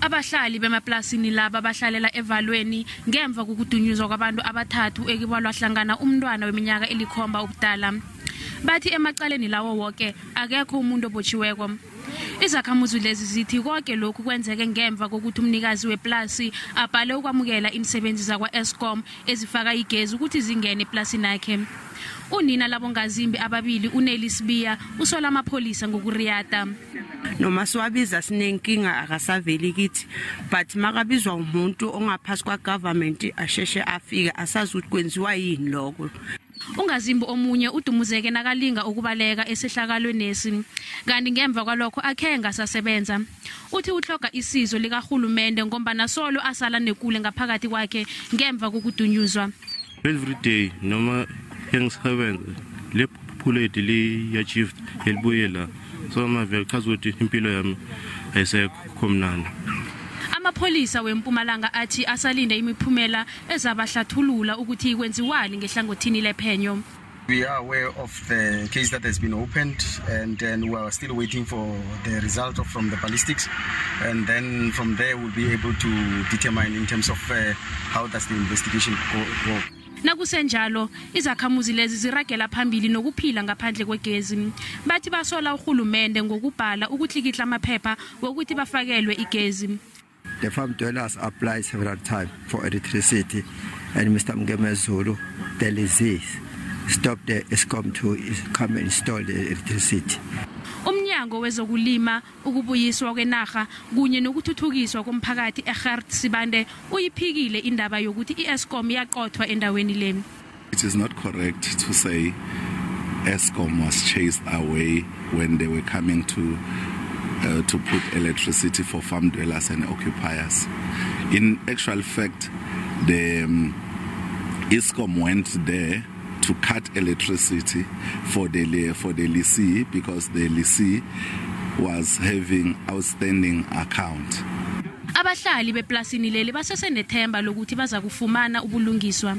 Abahlali bemaplasini laba bahlalela evalweni ngemva kokudunyuzwa kwabantu abathathu ekubalwa hlangana umntwana weminyaka elikhomba ubudala. Bathi emacaleni lawo woke akekho umuntu obotshiweko. Izakhamuzi lezi zithi konke lokhu kwenzeke ngemva kokuthi umnikazi weplasi abhale ukwamukela imisebenzi zakwa-Eskom ezifaka igezi ukuthi zingene eplasini yakhe. Unina labongazimbi ababili, uNeli Sibiya, usola amapholisa ngokuriyata. Noma siwabiza sinenkinga, akasaveli kithi, but makabizwa umuntu ongaphasi kwa-government asheshe afike. Asazi ukuthi kwenziwa yini lokho. Ungazimbi omunye udumuzeke nakalinga ukubaleka esehlakalwenesi, kanti ngemva kwalokho akhenge asasebenza. Uthi uhloga isizo likarhulumende ngombana solo asala nekule ngaphakathi kwakhe ngemva kokudunyuzwa. Every day noma engisebenza le bullet liya-shift elibuye la, so mavele chaza ukuthi impilo yami ayisekho mnandi. Amapholisa wempumalanga athi asalinde imiphumela ezabahlathulula ukuthi kwenziwani ngehlangothini lephenyo. We are aware of the case that has been opened, and then we are still waiting for the result from the ballistics, and then from there we'll be able to determine in terms of how does the investigation go. Nakusenjalo, izakhamuzi lezi ziragela phambili nokuphila ngaphandle kwegezi. Bathi basola urhulumende ngokubhala ukutlikitla amaphepha wokuthi bafakelwe igezi. The farm dwellers applied several times for electricity, and Mr. Mngomezulu, the lessee, stopped the Eskom to come and install the electricity. Umnyango wezokulima, ukubuyiswa kwenarha kunye nokuthuthukiswa komphakathi eGert Sibande uyiphikile indaba yokuthi iEskom yaqothwa endaweni le. It is not correct to say Eskom was chased away when they were coming to put electricity for farm dwellers and occupiers. In actual fact, the Eskom went there to cut electricity for the lessee because the lessee was having outstanding account. Abahlali beplasini leli basesenethemba lokuthi baza kufumana ubulungiswa.